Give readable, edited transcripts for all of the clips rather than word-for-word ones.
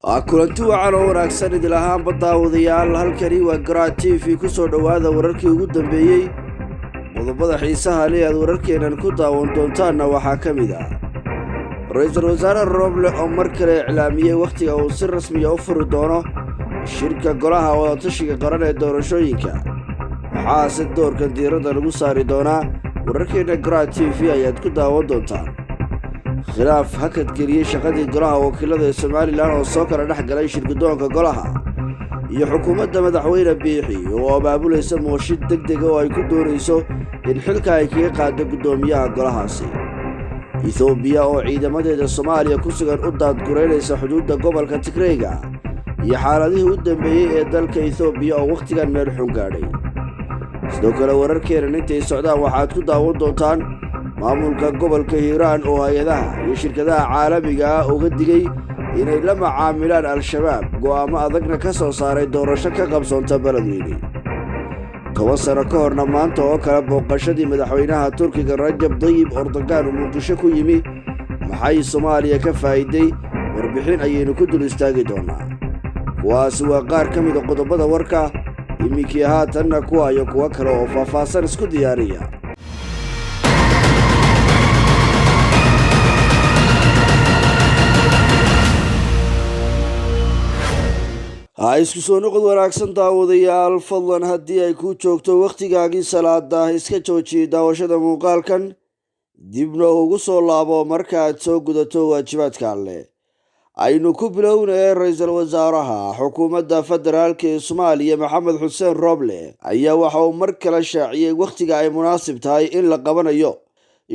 Kulanti wacan oo wanaagsan idil ahaanba, daawadayaal. Halkani waa Garaad TV. Ku soo dhowaada wararkii ugu dambeeyey. Qodobada xiisaha leh aad wararkeennan ku daawan doontaanna waxaa ka mid ah Ra-iisul Wasaare Rooble oo mar kale iclaamiyey wakhtiga uu si rasmiya u furi doono shirka Golaha Wadatashiga Qaran ee doorashooyinka. Waxaase doorkan diiradda lagu saari doonaa? Wararkeenna Garaad TV ayaad ku daawan doontaan. Khilaaf hakadgeliyey shaqadii Golaha Wakiilada ee Somaliland oo soo kala dhex galay shirgudoonka golaha iyo xukuumadda Madaxweyne Biixi oo abaabulaysa mooshin deg dega oo ay ku doonayso in xilka ay kaga qaado guddoomiyaha golahaasi. Etoobiya oo ciidamadeeda Soomaaliya ku sugan u daadguraynaysa xuduudda gobolka Tigreyga, iyo xaaladihii u dambeeyey ee dalka Etoobiya oo wakhtigan meel xun gaadhay. Sidoo kale, wararkeennan intay socdaan waxaad ku daawan doontaan maamulka gobolka Hiiraan oo hay-adaha iyo shirkadaha caalamiga ah uga digay inay la macaamilaan Al-Shabaab, go'aamo adagna ka soo saaray doorasho ka qabsoonta Beledweyne. 10 sano ka horna maanta oo kale booqashadii madaxweynaha Turkiga Rajab Dayib Erdogan uu Muqdisho ku yimi, maxay Soomaaliya ka faa'iiday? Warbixin ayaynu ku dul istaagi doonnaa. Kuwaasi waa qaar ka mida qodobada warka iminkii. Haatanna kuwa iyo kuwo kale oo faahfaahsan isku diyaariya. Ha isku soo noqod wanaagsan, daawadayaal. Fadlan, haddii ay kuu joogto wakhtigaagii salaada, iska joojiye daawashada muuqaalkan, dibna ugu soo laabo markaaad soo gudato waajibaadka Alleh. Aynu ku bilownay. Ra-iisul wasaaraha xukuumadda federaalka ee Soomaaliya, Maxamed Xuseen Rooble, ayaa waxa uu mar kale shaaciyey wakhtiga ay munaasib tahay in la qabanayo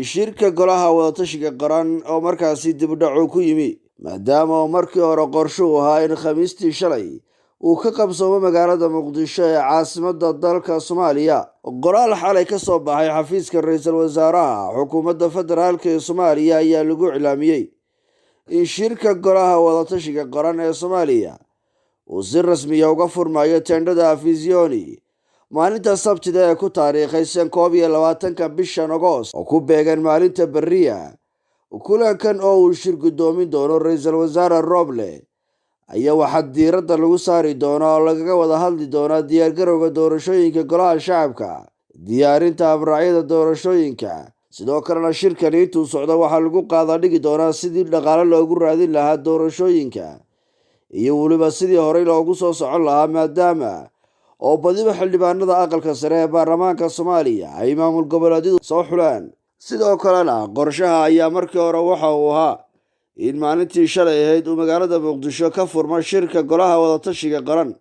shirka Golaha Wadatashiga Qaran oo markaasi dibudhacu ku yimi, maadaama oo markii hore qorshuhu ahaa in Khamiistii shalay uu ka qabsoomo magaalada Muqdisho ee caasimadda dalka Soomaaliya. Qoraal xalay ka soo baxay xafiiska ra-iisul wasaaraha xukuumadda federaalka ee Soomaaliya ayaa lagu iclaamiyey in shirka Golaha Wadatashiga Qaran ee Soomaaliya uu si rasmiya uga furmayo teendhada Afisioni maalinta Sabtida ee ku taariikhaysan 21-ka bishan Ogoost, oo ku beegan maalinta berriya. Kulankan oo uu shir guddoomin doono Ra-iisul Wasaare Roble ayaa waxaa diiradda lagu saari doonaa oo lagaga wada hadli doonaa diyaargarowga doorashooyinka Golaha Shacabka, diyaarinta habraacyada doorashooyinka. Sidoo kalena, shirkani intuu socdo waxaa lagu qaadaa dhigi doonaa sidii dhaqaale loogu raadin lahaa doorashooyinka iyo weliba sidii horey loogu soo socon lahaa, maadaama oo badiba xildhibaanada aqalka sare ee baarlamaanka Soomaaliya ay maamul goboleedyadu soo xuleen. Sidoo kalena, qorshaha ayaa markii hore waxa uu ahaa in maalintii shalay ahayd uu magaalada Muqdisho ka furmo shirka Golaha Wadatashiga Qaran,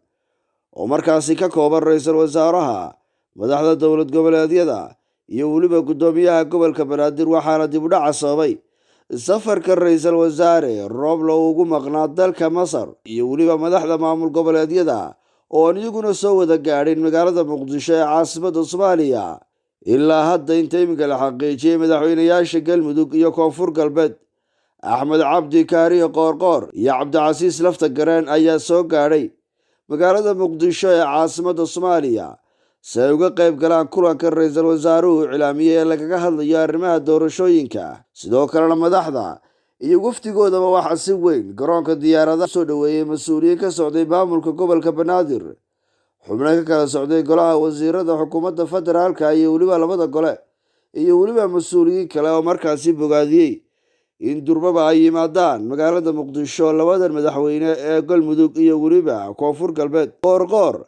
oo markaasi ka kooban ra-iisul wasaaraha, madaxda dowlad goboleedyada iyo weliba guddoomiyaha gobolka Banaadir. Waxaana dib u dhaca sababay safarka Ra-iisul Wasaare Rooble uu ugu maqnaa dalka Masar iyo weliba madaxda maamul goboleedyada oo aan iyaguna soo wada gaadhin magaalada Muqdisho ee caasimadda Soomaaliya. Ilaa hadda inta iminka la xaqiijiyey, madaxweynayaasha Galmudug iyo Koonfur Galbeed, Axmed Cabdi Kaariyo Qoorqoor iyo Cabdicasiis Lafta Gareen, ayaa soo gaadhay magaalada Muqdisho ee caasimadda Soomaaliya si ay uga qayb galaan kulanka ra-iisul wasaaruhu iclaamiyey ee lagaga hadlayo arrimaha doorashooyinka. Sidoo kalena, madaxda iyo wafdigoodaba waxaa si weyn garoonka diyaaradaha soo dhoweeyey mas-uuliyiin ka socday maamulka gobolka Banaadir, xubno ka kala socday golaha wasiirada xukuumadda federaalka iyo weliba labada gole, iyo weliba mas-uuliyiin kale oo markaasi bogaadiyey in durbaba ay yimaadaan magaalada Muqdisho labadan madaxweyne ee Galmudug iyo weliba Koonfur Galbeed. Qoorqoor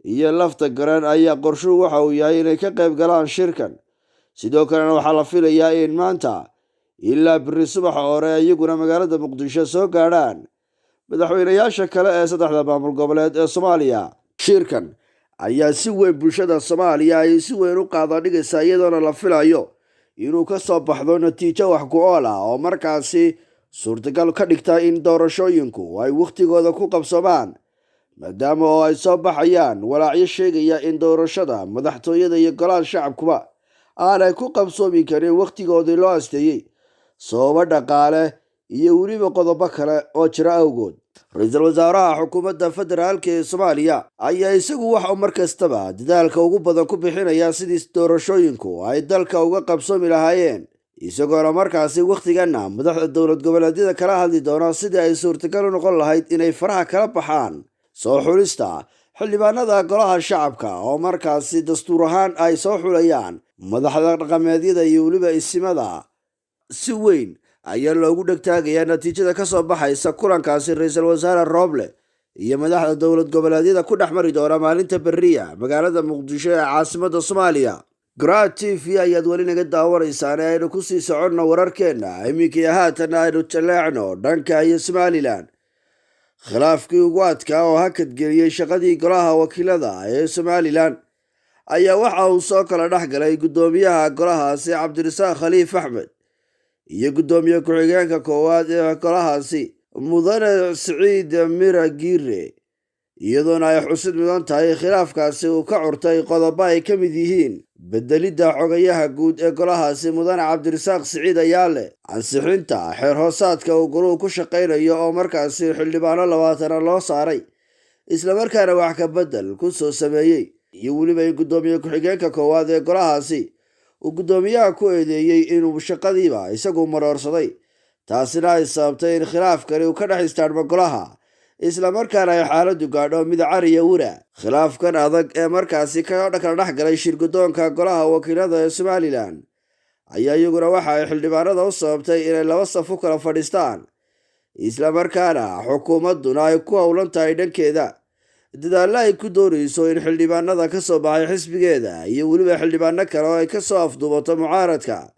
iyo Lafta Garan ayaa qorshuhu waxa uu yahay inay ka qayb galaan shirkan. Sidoo kalena, waxaa la filayaa in maanta ilaa beri subaxa hore iyaguna magaalada Muqdisho soo gaadhaan madaxweynayaasha kale ee saddexda maamul goboleed ee Soomaaliya. Shirkan ayaa si weyn bulshada Soomaaliya ay si weyn u qaada dhigaysaa, iyadoona la filayo inuu ka soo baxdo natiijo wax ku ool ah oo markaasi suurtagal ka dhigta in doorashooyinku ay wakhtigooda ku qabsoomaan, maadaama oo ay soo baxayaan walaacyo sheegaya in doorashada madaxtooyada iyo golaha shacabkuba aanay ku qabsoomi karin wakhtigoodii loo asteeyey, sababo dhaqaale iyo weliba qodobo kale oo jira awgood. Ra-iisul wasaaraha xukuumadda federaalka ee Soomaaliya ayaa isagu waxa mar kastaba dadaalka ugu badan ku bixinaya sidii doorashooyinku ay dalka uga qabsoomi lahaayeen. Isagoona markaasi wakhtiganna madaxda dowlad goboleedyada kala hadli doona sidii ay suurtagal u noqon lahayd inay faraha kala baxaan soo xulista xildhibaanada Golaha Shacabka, oo markaasi dastuur ahaan ay soo xulayaan madaxda dhaqameedyada iyo weliba isimada. Si weyn ayaa loogu dhegtaagayaa natiijada ka soo baxaysa kulankaasi Ra-iisul Wasaare Rooble iyo madaxda dowlad goboleedyada ku dhex mari doona maalinta berriya magaalada Muqdisho ee caasimadda Soomaaliya. Garaad TV ayaad weli naga daawanaysaan ee aynu kusii soconno wararkeenna. Iminkii haatan aynu jaleecno dhanka iyo Somaliland. Khilaafkii ugu adkaa oo hakadgeliyey shaqadii Golaha Wakiilada ee Somaliland ayaa waxa uu soo kala dhex galay guddoomiyaha golahaasi, Cabdirasaaq Khaliif Axmed, iyo guddoomiye ku-xigeenka koowaad ee golahaasi, Mudane Siciid Mira Giire, iyadoona ay xusid mudan tahay khilaafkaasi uu ka curtay qodobo ay ka mid yihiin bedelidda xogayaha guud ee golahaasi, Mudane Cabdirasaaq Siciid Ayaale, ansixinta xeer hoosaadka uu goluhu ku shaqaynayo oo markaasi xildhibaano 20 loo saaray islamarkaana wax ka bedel ku soo sameeyey, iyo weliba in guddoomiye ku-xigeenka koowaad ee golahaasi uu guddoomiyaha ku eedeeyey inuu shaqadiiba isagu maroorsaday, taasina ay sababtay in khilaafkani uu ka dhex istaadhmo golaha, islamarkaana ay xaaladdu gaadho mid cariya wura. Khilaafkan adag ee markaasi ka kala dhex galay shirguddoonka Golaha Wakiilada ee Somaliland ayaa iyaguna waxa ay xildhibaanada u sababtay inay laba saf u kala fadhiistaan, islamarkaana xukuumadduna ay ku howlan tahay dhankeeda dadaallo ay ku doonayso in xildhibaanada ka soo baxay xisbigeeda iyo weliba xildhibaano kale oo ay ka soo afduubato mucaaradka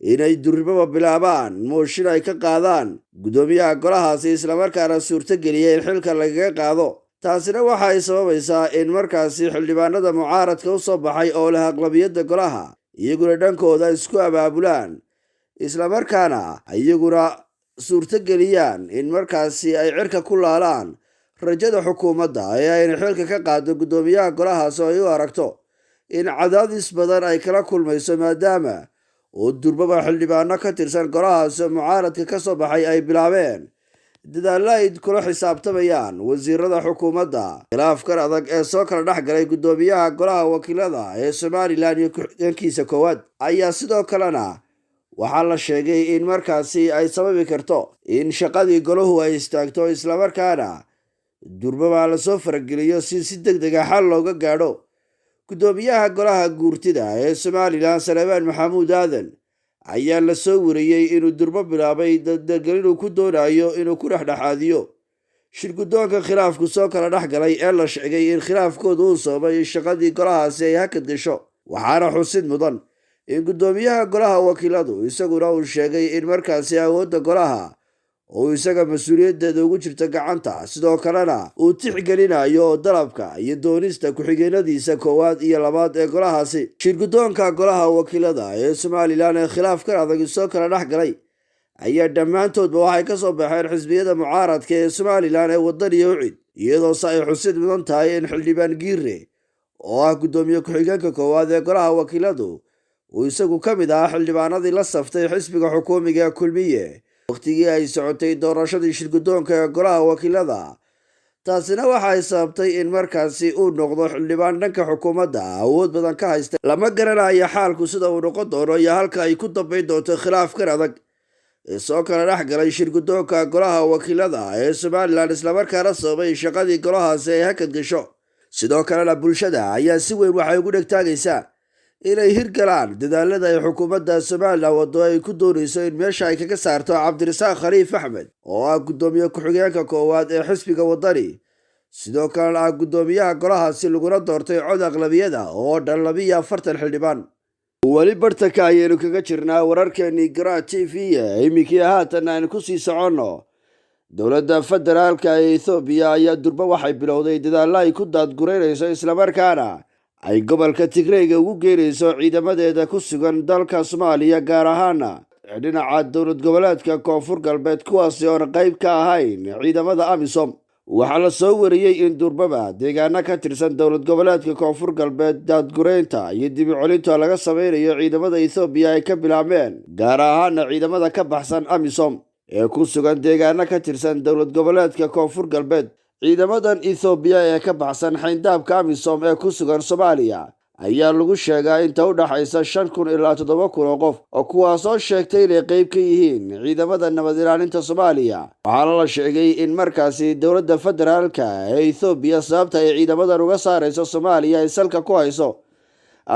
inay durribaba bilaabaan mooshin ay ka qaadaan guddoomiyaha golahaasi, islamarkaana suurtogeliya in xilka lagaga qaado. Taasina waxa ay sababaysaa in markaasi xildhibaanada mucaaradka u soo baxay oo leh aqlabiyadda golaha iyaguna dhankooda isku abaabulaan, islamarkaana iyaguna suurtogeliyaan in markaasi ay cirka ku laalaan rajada xukuumadda ee ayna xilka ka qaado guddoomiyaha golahaasi, oo ay u aragto in cadaadis badan ay kala kulmayso, maadaama oo durbaba xildhibaano ka tirsan golahaasi mucaaradka ka soo baxay ay bilaabeen dadaallo ay kula xisaabtamayaan wasiirada xukuumadda. Khilaafkan adag ee soo kala dhex galay guddoomiyaha Golaha Wakiilada ee Somaliland iyo ku-xigeenkiisa koowaad ayaa sidoo kalena waxaa la sheegay in markaasi ay sababi karto in shaqadii golahu ay istaagto, islamarkaana durbaba lasoo farageliyo si si deg dega xal looga gaadho. Guddoomiyaha Golaha Guurtida ee Somaliland, Saleebaan Maxamuud Aadan, ayaa la soo wariyey inuu durbo bilaabay dardargelin uu ku doonayo inuu ku dhexdhexaadiyo shirguddoonka khilaafku soo kala dhex galay ee la sheegay in khilaafkoodu uu sababay in shaqadii golahaasi ay hakad gasho. Waxaana xusid mudan in guddoomiyaha Golaha Wakiiladu isaguna uu sheegay in markaasi awoodda golaha uu isaga mas-uuliyaddeeda ugu jirta gacanta, sidoo kalena uu tixgelinayo dalabka iyo doonista ku-xigeenadiisa koowaad iyo labaad ee golahaasi. Shirguddoonka Golaha Wakiilada ee Somaliland ee khilaafkan adag soo kala dhex galay ayaa dhammaantoodba waxay ka soo baxeen xisbiyada mucaaradka ee Somaliland ee Waddan iyo UCID, iyadoo se ay xusid mudan tahay in xildhibaan Giire, oo ah guddoomiye ku-xigeenka koowaad ee Golaha Wakiiladu, uu isagu ka mid ahaa xildhibaanadii la saftay xisbiga xukuumiga ee Kulmiye wakhtigii ay socotay doorashadii shirguddoonka ee Golaha Wakiilada. Taasina waxa ay sababtay in markaasi uu noqdo xildhibaan dhanka xukuumadda awood badan ka haysta. Lama garanayo xaalku sida uu noqon doono iyo halka ay ku dambayn doonto khilaafkan adag ee soo kala dhex galay shirguddoonka Golaha Wakiilada ee Somaliland, islamarkaana sababay in shaqadii golahaasi ay hakad gasho. Sidoo kalena bulshada ayaa si weyn waxay ugu dhegtaagaysaa inay hirgalaan dadaalada ay xukuumadda Somaliland waddo ay ku doonayso in meesha ay kaga saarto Cabdirasaaq Khaliif Axmed, oo ah guddoomiye ku-xigeenka koowaad ee xisbiga Waddani, sidoo kalena ah guddoomiyaha golahaasi, laguna doortay cod aqlabiyada oo dhan 42 xildhibaan. Weli bartanka ayaynu kaga jirnaa wararkeenii Garaa TV. Iminkii haatan aynu kusii soconno. Dowladda federaalka ee Ethoobiya ayaa durba waxay bilowday dadaallo ay ku daadgureynayso, islamarkaana ay gobolka Tigreyga ugu geynayso ciidamadeeda ku sugan dalka Soomaaliya, gaar ahaana dhinaca dowlad goboleedka Koonfur Galbeed, kuwaasi oon qayb ka ahayn ciidamada AMISOM. Waxaa la soo wariyey in durbaba deegaano ka tirsan dowlad goboleedka Koonfur Galbeed daadgureynta iyo dibi celinta laga sameynayo ciidamada Ethoobiya ay ka bilaabmeen, gaar ahaana ciidamada ka baxsan AMISOM ee ku sugan deegaano ka tirsan dowlad goboleedka Koonfur Galbeed. Ciidamadan Ethoobiya ee ka baxsan xayndaabka AMISOM ee ku sugan Soomaaliya Ayaa lagu sheegaa inta u dhaxaysa 5000 ilaa 7000 oo qof, oo kuwaasoo sheegtay inay qeyb ka yihiin ciidamada nabad ilaalinta Soomaaliya. Waxaana la sheegay in markaasi dowladda federaalka ee Ethoobiya sababta ay ciidamadan uga saarayso Soomaaliya ay salka ku hayso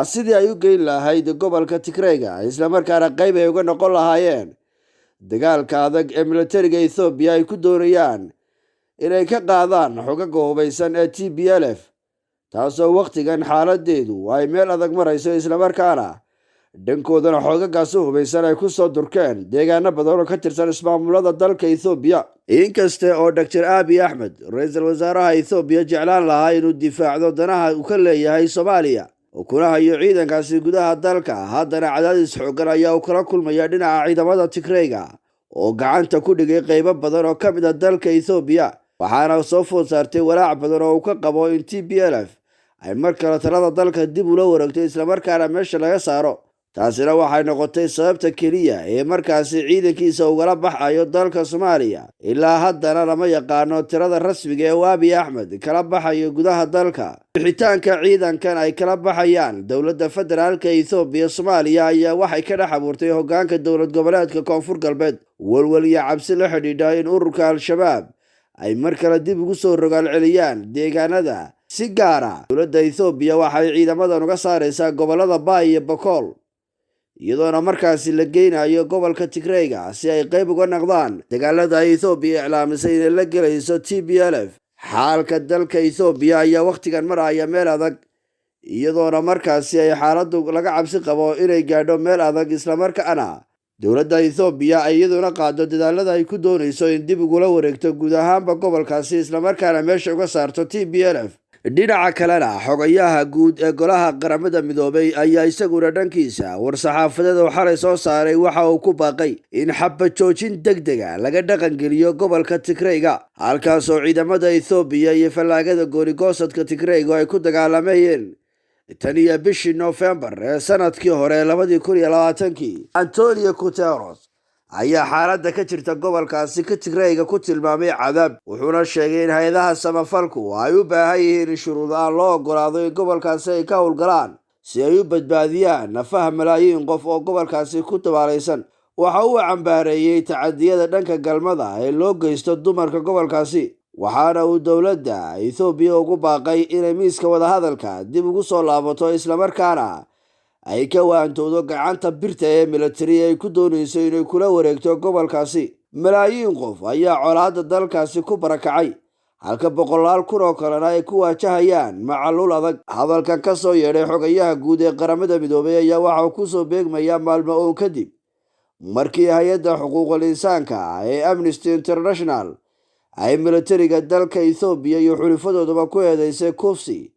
sidii ay u geyn lahayd gobolka Tigreyga, islamarkaana qeyb ay uga noqon lahaayeen dagaalka adag ee militariga Ethoobiya ay ku doonayaan inay ka qaadaan xogaga hubaysan ee TPLF, taasoo wakhtigan xaaladeedu ay meel adag marayso, islamarkaana dhankoodana xoogagaasi hubaysan ay kusoo durkeen deegaano badan oo ka tirsan ismaamulada dalka Ethoobiya. Inkasta oo Doctor Abiy Axmed, ra-iisul wasaaraha Ethoobiya, jeclaan lahaa inuu difaacdo danaha uu ka leeyahay Soomaaliya oo kuna hayo ciidankaasi gudaha dalka, haddana cadaadis xoogan ayaa uu kala kulmaya dhinaca ciidamada Tigreyga oo gacanta ku dhigay qeybo badan oo ka mid ah dalka Ethoobiya. Waxaana soo food saartay walaac badan oo uu ka qabo in TPLF ay mar kale talada dalka dib ula wareegto, islamarkaana meesha laga saaro. Taasina waxay noqotay sababta keliya ee markaasi ciidankiisa ugala baxayo dalka Soomaaliya. Ilaa haddana lama yaqaano tirada rasmiga ee uu Abiy Axmed kala baxayo gudaha dalka. Bixitaanka ciidankan ay kala baxayaan dowladda federaalka Ethoobiya Soomaaliya ayaa waxay ka dhex abuurtay hogaanka dowlad goboleedka Koonfur Galbeed walwal iyo cabsi la xidhiidha in ururka Al-Shabaab ay mar kale dib ugu soo rogaal celiyaan deegaanada. Si gaara dowladda Ethoobiya waxay ciidamadan uga saaraysaa gobolada Baay iyo Bakool, iyadoona markaasi la geynayo gobolka Tigreyga si ay qeyb uga noqdaan dagaalada ay Ethoobiya iclaamisay inay la gelayso TPLF. Xaalka dalka Ethoobiya ayaa wakhtigan maraya meel adag, iyadoona markaasi ay xaaladdu laga cabsi qabo inay gaadho meel adag, islamarkaana dowladda Ethoobiya ay iyaduna qaado dadaalada ay ku doonayso in dib ugula wareegto guud ahaanba gobolkaasi, islamarkaana meesha uga saarto TPLF. Dhinaca kalena, xogayaha guud ee golaha Qaramada Midoobay ayaa isaguna dhankiisa war-saxaafadeed oo xalay soo saaray waxa uu ku baaqay in xabad joojin deg dega laga dhaqangeliyo gobolka Tigreyga, halkaasoo ciidamada Ethoobiya iyo fallaagada goorigoosadka Tigreyga ay ku dagaalamayeen tan iyo bishii Noofembar ee sanadkii hore 2020-kii. Antonio Guterres ayaa xaaladda ka jirta gobolkaasi ka Tigreyga ku tilmaamay cadaab, wuxuuna sheegay in hay-adaha samafalku ay u baahan yihiin in shuruud aan loo ogolaado in gobolkaasi ay ka howlgalaan si ay u badbaadiyaan nafaha malaayiin qof oo gobolkaasi ku dabaalaysan. Waxa uu cambaareeyey tacadiyada dhanka galmada ee loo geysto dumarka gobolkaasi, waxaana uu dowladda Ethoobiya ugu baaqay inay miiska wadahadalka dib ugu soo laabato, islamarkaana ay ka waantowdo gacanta birta ee militari ay ku doonayso inay kula wareegto gobolkaasi. Malaayiin qof ayaa colaadda dalkaasi ku barakacay, halka boqolaal kun oo kalena ay ku waajahayaan macaluul adag. Hadalkan ka soo yeedhay xogayaha guud ee Qaramada Midoobay ayaa waxa uu kusoo beegmayaa maalmo uun kadib markii hay-adda xuquuqul insaanka ee Amnesty International ay militariga dalka Ethoobiya iyo xulifadooduba ku eedeysay kufsi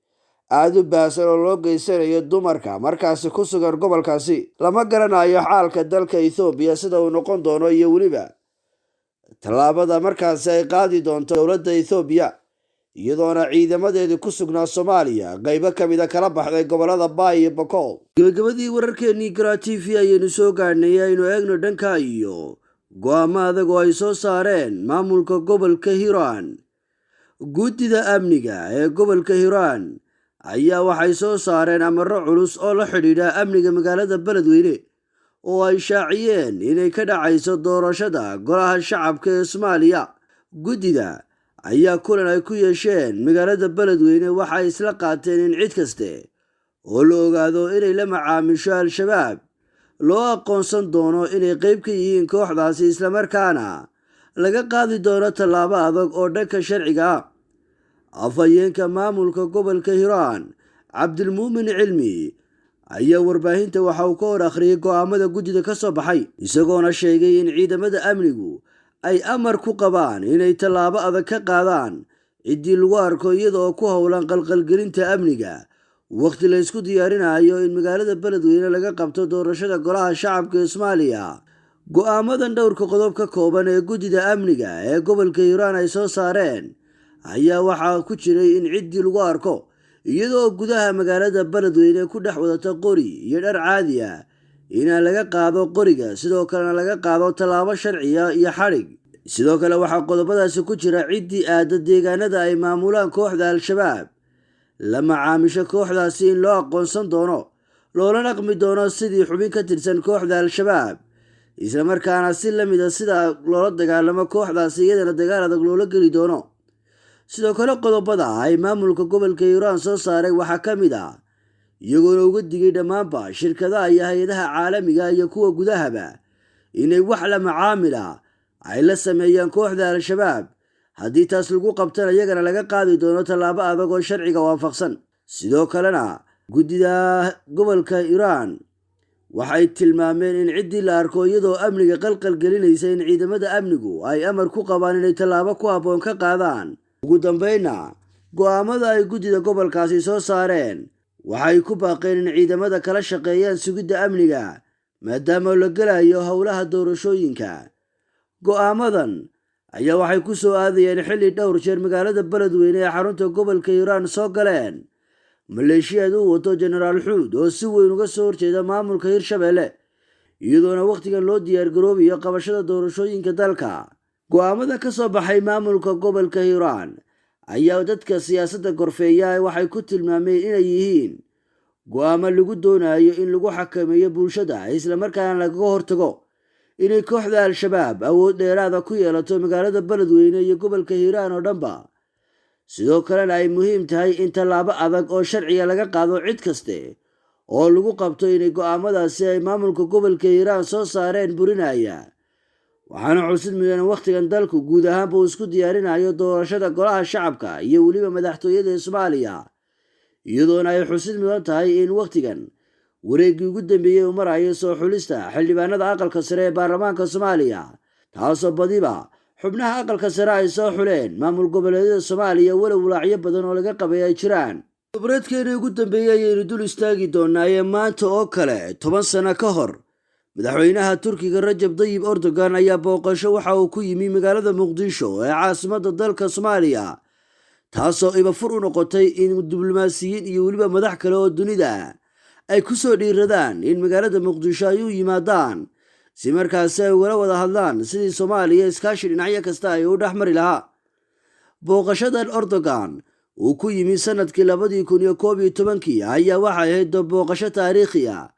aada u baahsan oo loo geysanayo dumarka markaasi ku sugan gobolkaasi. Lama garanayo xaalka dalka Ethoobiya sida uu noqon doono iyo weliba tallaabada markaasi ay qaadi doonto dowladda Ethoobiya, iyadoona ciidamadeedii ku sugnaa Soomaaliya qeybo ka mida kala baxday gobolada Baay iyo Bakool. Gebagabadii wararkeenii Garaa TV ayaynu soo gaadhnay. Aynu eegno dhanka iyo go'aamo adag oo ay soo saareen maamulka gobolka Hiiraan. Guddida amniga ee gobolka Hiiraan ayaa waxay soo saareen amaro culus oo la xidhiidha amniga magaalada Beledweyne, oo ay shaaciyeen inay ka dhacayso doorashada golaha shacabka ee Soomaaliya. Guddida ayaa kulan ay ku yeesheen magaalada Beledweyne waxay isla qaateen in cid kaste oo la ogaado inay la macaamisho Al-Shabaab loo aqoonsan doono inay qayb ka yihiin kooxdaasi, islamarkaana laga qaadi doono tallaabo adag oo dhanka sharciga ah. Afhayeenka maamulka gobolka Hiiraan, Cabdilmuumin Cilmi, ayaa warbaahinta waxa uu ka hor akhriyay go'aamada guddida ka soo baxay, isagoona sheegay in ciidamada amnigu ay amar ku qabaan inay tallaabo adag ka qaadaan ciddii lagu arko iyada oo ku howlan qalqalgelinta amniga wakhti la ysku diyaarinayo in magaalada Beledweyne laga qabto doorashada golaha shacabka ee Soomaaliya. Go'aamadan dhowrka qodob ka kooban ee guddida amniga ee gobolka Hiiraan ay soo saareen ayaa waxaa ku jiray in ciddii lagu arko iyadoo gudaha magaalada Beledweyne ku dhex wadata qori iyo dhar caadi ah inaan laga qaado qoriga, sidoo kalena laga qaado tallaabo sharciya iyo xadhig. Sidoo kale waxaa qodobadaasi ku jira ciddii aada deegaanada ay maamulaan kooxda Al-Shabaab. La macaamisho kooxdaasi in loo aqoonsan doono, loola dhaqmi doono sidii xubin ka tirsan kooxda Al-Shabaab, islamarkaana si la mida sida loola dagaalamo kooxdaasi iyadana dagaal adag loola geli doono. Sidoo kale, qodobada ay maamulka gobolka Hiiraan soo saaray waxaa ka mid ah iyagoona uga digay dhammaanba shirkadaha iyo hay-adaha caalamiga iyo kuwa gudahaba inay wax la macaamila ay la sameeyaan kooxda Al-Shabaab, haddii taas lagu qabtana iyagana laga qaadi doono tallaabo adag oo sharciga waafaqsan. Sidoo kalena, guddida gobolka Hiiraan waxay tilmaameen in ciddii la arko iyadoo amniga qalqal gelinaysa in ciidamada amnigu ay amar ku qabaan inay tallaabo ku habboon ka qaadaan. Ugu dambeynna, go'aamada ay guddida gobolkaasi soo saareen waxay ku baaqeen in ciidamada kala shaqeeyaan sugidda amniga, maadaama la gelayo howlaha doorashooyinka. Go'aamadan ayaa waxay ku soo aadayeen xilli dhowr jeer magaalada Beledweyne ee xarunta gobolka Hiiraan soo galeen maleeshiyaad u wato Jenaraal Xuud oo si weyn uga soo horjeeda maamulka Hirshabelle, iyadoona wakhtigan loo diyaargaroobayo qabashada doorashooyinka dalka. Go'aamada ka soo baxay maamulka gobolka Hiiraan ayaa dadka siyaasadda gorfeeya waxay ku tilmaameen inay yihiin go'aamo lagu doonayo in lagu xakameeyo bulshada, islamarkaana lagaga hortago inay kooxda Al-Shabaab awood dheeraada ku yeelato magaalada Beledweyne iyo gobolka Hiiraan oo dhanba. Sidoo kalena ay muhiim tahay in tallaabo adag oo sharciga laga qaado cid kaste oo lagu qabto inay go'aamadaasi ay maamulka gobolka Hiiraan soo saareen burinaya. Waxaana xusid mudan wakhtigan dalku guud ahaanba uu isku diyaarinayo doorashada golaha shacabka iyo weliba madaxtooyada ee Soomaaliya, iyadoona ay xusid mudan tahay in wakhtigan wareeggii ugu dambeeyey uu marayo soo xulista xildhibaanada aqalka sare ee baarlamaanka Soomaaliya, taasoo badiba xubnaha aqalka sare ay soo xuleen maamul goboleedyada Soomaaliya, walow walaacyo badan oo laga qabay ay jiraan. Goboleedkeena ugu dambeeyey ayaynu dul istaagi doonaa. Maanta oo kale 10 sano ka hor, madaxweynaha Turkiga Rajab Dayib Erdogan ayaa booqasho waxa uu ku yimi magaalada Muqdisho ee caasimadda dalka Soomaaliya, taasoo ibafur u noqotay in diblomaasiyiin iyo weliba madax kale oo dunida ay ku soo dhiiradaan in magaalada Muqdisho ay u yimaadaan, si markaasi ay ugala wada hadlaan sidii Soomaaliya iskaashi dhinacyo kasta ay u dhex mari lahaa. Booqashadan Erdogan uu ku yimi sanadkii 2011-kii ayaa waxay ahayd booqasho taariikhi ah,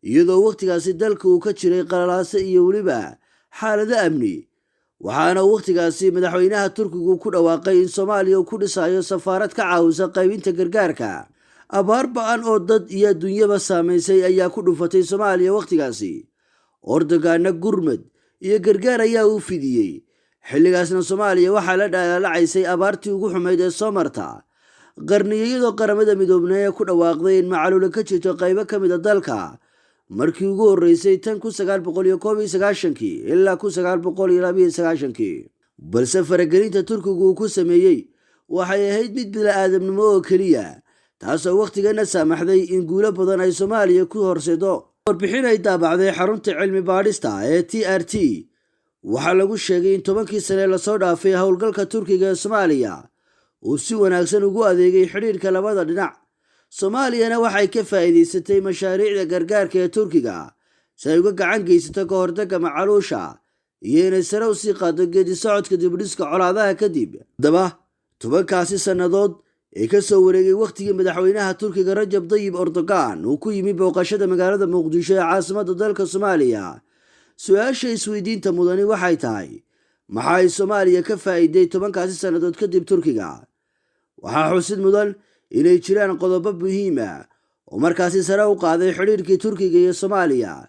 iyadoo wakhtigaasi dalka uu ka jiray qalalaase iyo weliba xaalado amni. Waxaana wakhtigaasi madaxweynaha Turkigu ku dhawaaqay in Soomaaliya uu ku dhisayo safaarad ka caawisa qaybinta gargaarka. Abaar ba'an oo dad iyo adduunyaba saamaysay ayaa ku dhufatay Soomaaliya wakhtigaasi. Erdoganna gurmad iyo gargaar ayaa uu fidiyey. Xilligaasna Soomaaliya waxaa la dhaalacaysay abaartii ugu xumayd ee soo marta qarniyo, iyadoo Qaramada Midoobnay ee ku dhawaaqday in macaluula ka jirto qaybo ka mid a dalka markii ugu horreysay tan 1991-kii ilaa 1992. Balse faragelinta Turkigu uu ku sameeyey waxay ahayd mid bini-aadamnimo oo keliya, taasoo wakhtigana saamaxday in guulo badan ay Soomaaliya ku horsedo. Warbixin ay daabacday xarunta cilmi baadhista ee TRT waxaa lagu sheegay in 10-kii sane lasoo dhaafay howlgalka Turkiga ee Soomaaliya uu si wanaagsan ugu adeegay xidhiirka labada dhinac. Soomaaliyana waxay ka faa'iidaysatay mashaariicda gargaarka ee Turkiga si ay uga gacan geysato ka hortagga macaluusha iyo inay sare u sii qaado geedi socodka dibudhiska colaadaha kadib. Haddaba, 10-kaasi sannadood ee ka soo wareegay wakhtigii madaxweynaha Turkiga Rajab Dayib Erdogan uu ku yimi booqashada magaalada Muqdisho ee caasimadda dalka Soomaaliya, su-aasha isweydiinta mudani waxay tahay: maxaa ay Soomaaliya ka faa'iiday 10-kaasi sannadood kadib Turkiga? Waxaa xusid mudan inay jiraan qodobo muhiim ah oo markaasi sare u qaaday xidhiirkii Turkiga iyo Soomaaliya,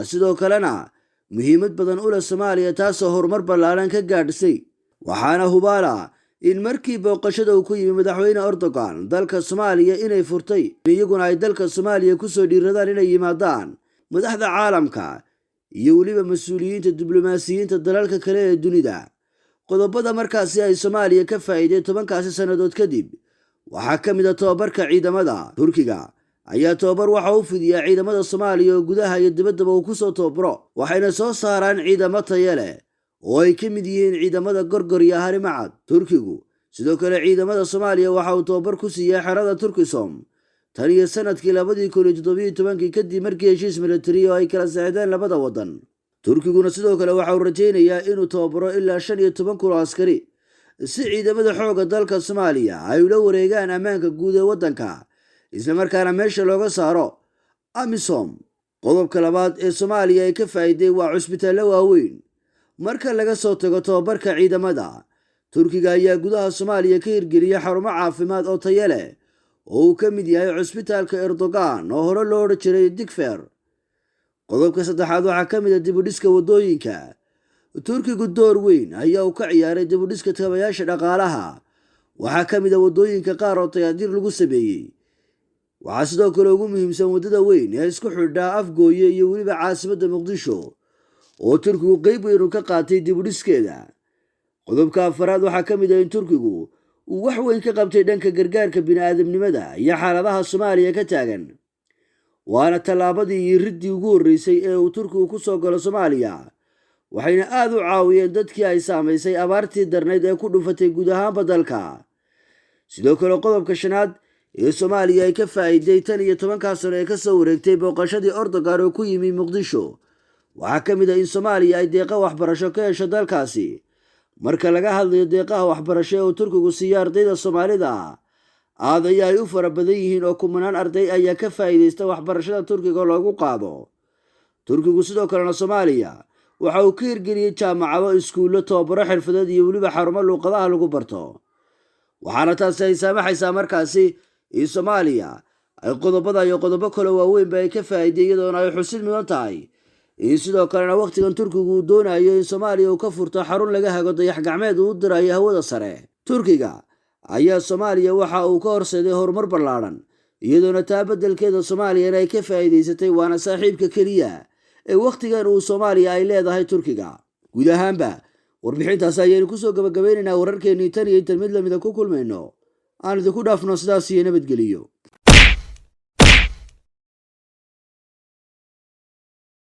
sidoo kalena muhiimad badan u leh Soomaaliya, taasoo horumar ballaaran ka gaadhsay. Waxaana hubaala in markii booqashada uu ku yimi madaxweyne Erdogan dalka Soomaaliya inay furtay iyaguna ay dalka Soomaaliya kusoo dhiiradaan inay yimaadaan madaxda caalamka iyo weliba mas-uuliyiinta diblomaasiyiinta dalalka kale ee dunida. Qodobada markaasi ay Soomaaliya ka faa'iiday 10-kaasi sannadood kadib waxaa ka mid a tobabarka ciidamada. Turkiga ayaa tobabar waxa u fidiyaa ciidamada Soomaaliya oo gudaha iyo dibaddaba uu kusoo tababaro, waxayna soo saaraan ciidamo tayo leh oo ay ka mid yihiin ciidamada Gorgor iyo Harimacad. Turkigu sidoo kale ciidamada Soomaaliya waxa uu tobabar ku siiyaa xerada Turkisom tan iyo sanadkii 2017-kii, kadib markii heshiis militari oo ay kala saxideen labada waddan. Turkiguna sidoo kale waxa uu rajaynayaa inuu tababaro ilaa 15,000 oo askari. si ciidamada xoogga dalka Soomaaliya ay ula wareegaan ammaanka guud ee waddanka, islamarkaana meesha looga saaro AMISOM. Qodobka labaad ee Soomaaliya ay ka faa'iiday waa cusbitaallo waaweyn. Marka laga soo tago tababarka ciidamada, Turkiga ayaa gudaha Soomaaliya ka hirgeliyay xarumo caafimaad oo tayo leh, oo uu ka mid yahay cusbitaalka Erdogan oo hore loo odhan jiray Digfer. Qodobka saddexaad waxaa ka mid ah dibudhiska waddooyinka. Turkigu door weyn ayaa uu ka ciyaaray dibudhiska kabayaasha dhaqaalaha. Waxaa ka mid ah waddooyinka qaar oo dayactir lagu sameeyey. Waxaa sidoo kale ugu muhiimsan waddada weyn ee isku xidhaa Afgooye iyo weliba caasimadda Muqdisho, oo Turkigu qeyb weyn uu ka qaatay dibudhiskeeda. Qodobka afaraad waxaa ka mid ah in Turkigu uu wax weyn ka qabtay dhanka gargaarka bini'aadamnimada iyo xaaladaha Soomaaliya ka taagan, waana tallaabadii iyo riddii ugu horreysay ee uu Turkigu ku soo galo Soomaaliya, waxayna aad u caawiyeen dadkii ay saamaysay abaartii darnayd ee ku dhufatay guud ahaanba dalka. Sidoo kale, qodobka shanaad ee Soomaaliya ay ka faa'iiday tan iyo 10-kaa sano ee kasoo wareegtay booqashadii Erdogan oo ku yimi Muqdisho waxaa ka mid ah in Soomaaliya ay deeqa waxbarasho ka hesho dalkaasi. Marka laga hadlayo deeqaha waxbarasho ee uu Turkigu siiyo ardayda Soomaalida ah, aad ayaa ay u fara badan yihiin, oo kumanaan arday ayaa ka faa'iidaysta waxbarashada Turkiga loogu qaado. Turkigu sidoo kalena Soomaaliya waxa uu ka hirgeliyey jaamacado, iskuullo, tababaro xirfadeed iyo weliba xarumo luuqadaha lagu barto, waxaana taasi ay saamaxaysaa markaasi in Soomaaliya ay qodobada iyo qodobo kale waaweynba ay ka faa'iiday, iyadoona ay xusid mudan tahay in sidoo kalena wakhtigan Turkigu uu doonayo in Soomaaliya uu ka furto xarun laga hago dayax gacmeed uu u dirayo hawada sare. Turkiga ayaa Soomaaliya waxa uu ka horseeday horumar ballaadhan, iyadoona taa beddelkeeda Soomaaliyana ay ka faa'iidaysatay, waana saaxiibka keliya ee wakhtigan uu Soomaaliya ay leedahay Turkiga. Guud ahaanba warbixintaas ayaynu kusoo gabagabeynaynaa wararkeennii. Tan iyo intan mid lamida ku kulmayno, aan idinku dhaafno sidaas iyo nabadgeliyo.